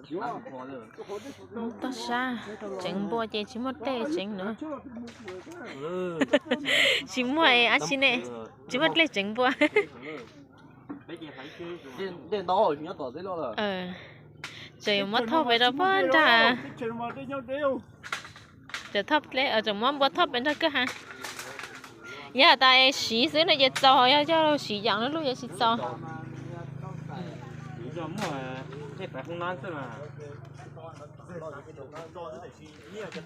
Toj sab, tseev npua ces tsis muaj dlej tseev no. Tsis muaj ab tsi ne, tsis muaj dlej tseev npua. Tseem yuav muab thauj pem rau puag nrag. Tseem thauj dlej, tseem muab npua thauj pem nrag kwj ha. Yog tas siv xwb no ces txaus, yog coj siv yaam lub lub ces tsis txaus.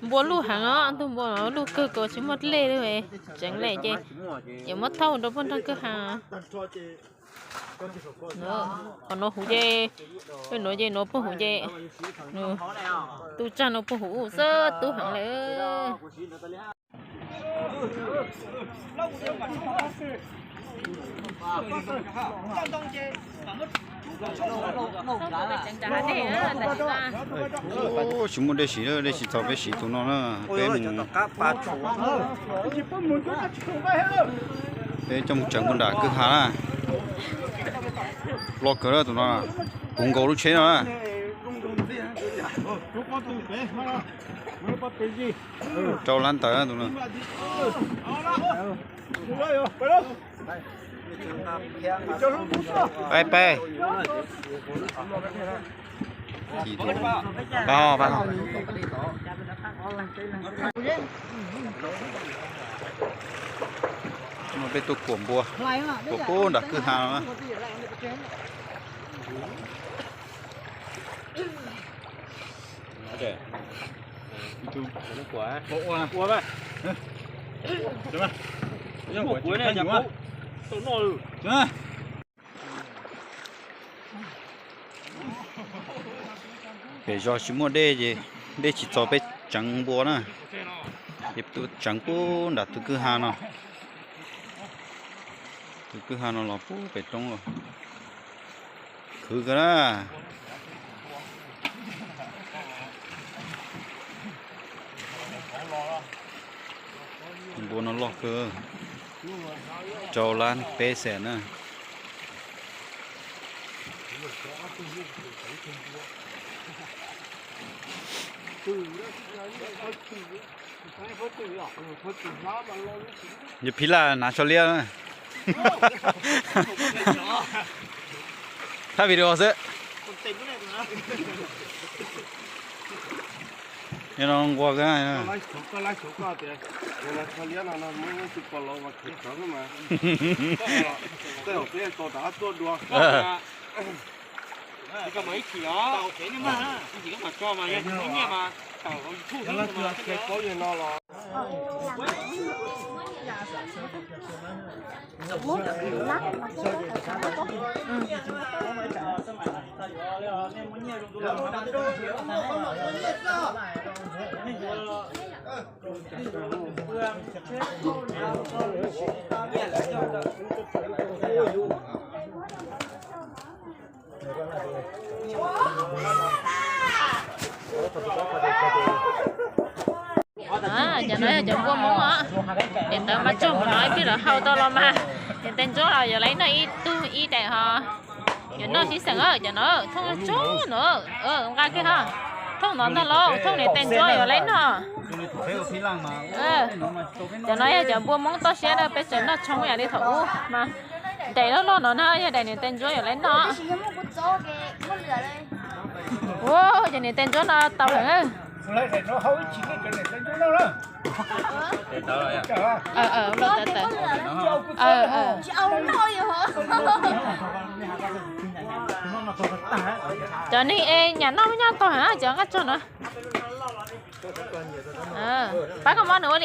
Npua luj heev os, ntug npua luj kawg, tsis muaj dlej li, tseev li ces yuav muab thauj rau puag nrag kwj ha. Qhov nuav huv ces, nuav ces nuav puag huv ces, tus tsag nuav puag huv xwb, tub heev lawm. Tsis muaj dej siv, dej tsis txaus peb siv tus no na, peb mus, peb coj mus tseev puag nram kwj ha na. Loj kawg tus no, puv nkaus lub tsheb no na. Rau lab ntawd tus no. Peb, peb. Pab ho, pab ho. Peb tuaj kuam npua, kuam puag nram kwj ha no na. Pem zos tsis muaj dej ces dej tsis txaus peb tseev npua na. Ces tseev puag nram tus kwj ha no. Tus kwj ha no los puag pem roob los. Khwv kawg na. Npua no loj kawg, rau lab peb xees na. Yog phib laj hnav tsho liab na. Thaij video xwb. Yog no nquag kawg. Cov no yog cov npua Hmoob os. Niam tais mas tsaug mus no ib pliag lawv hau tau los mas. Niam tais ntsuab los yuav lawv noj ib tug ib daim ho. Yuav noj sib xeem, cov no thooj tsaug no, nqa kiag ho. Thooj no ntag lauj, thooj niam tais ntsuab yuav lawv noj. Cov no yog cov npua Hmoob toj siab na, peb tseem noj tshoob yam li thaum ub mas. Daim loj loj no na yog daim niam tais ntsuab yuav lawv noj. Ua, cov niam tais ntsuab no tau heev. Cov neeg es nyam noj me nyob tau heev cov nqaj tsog no. Pab koj muab nws ua li.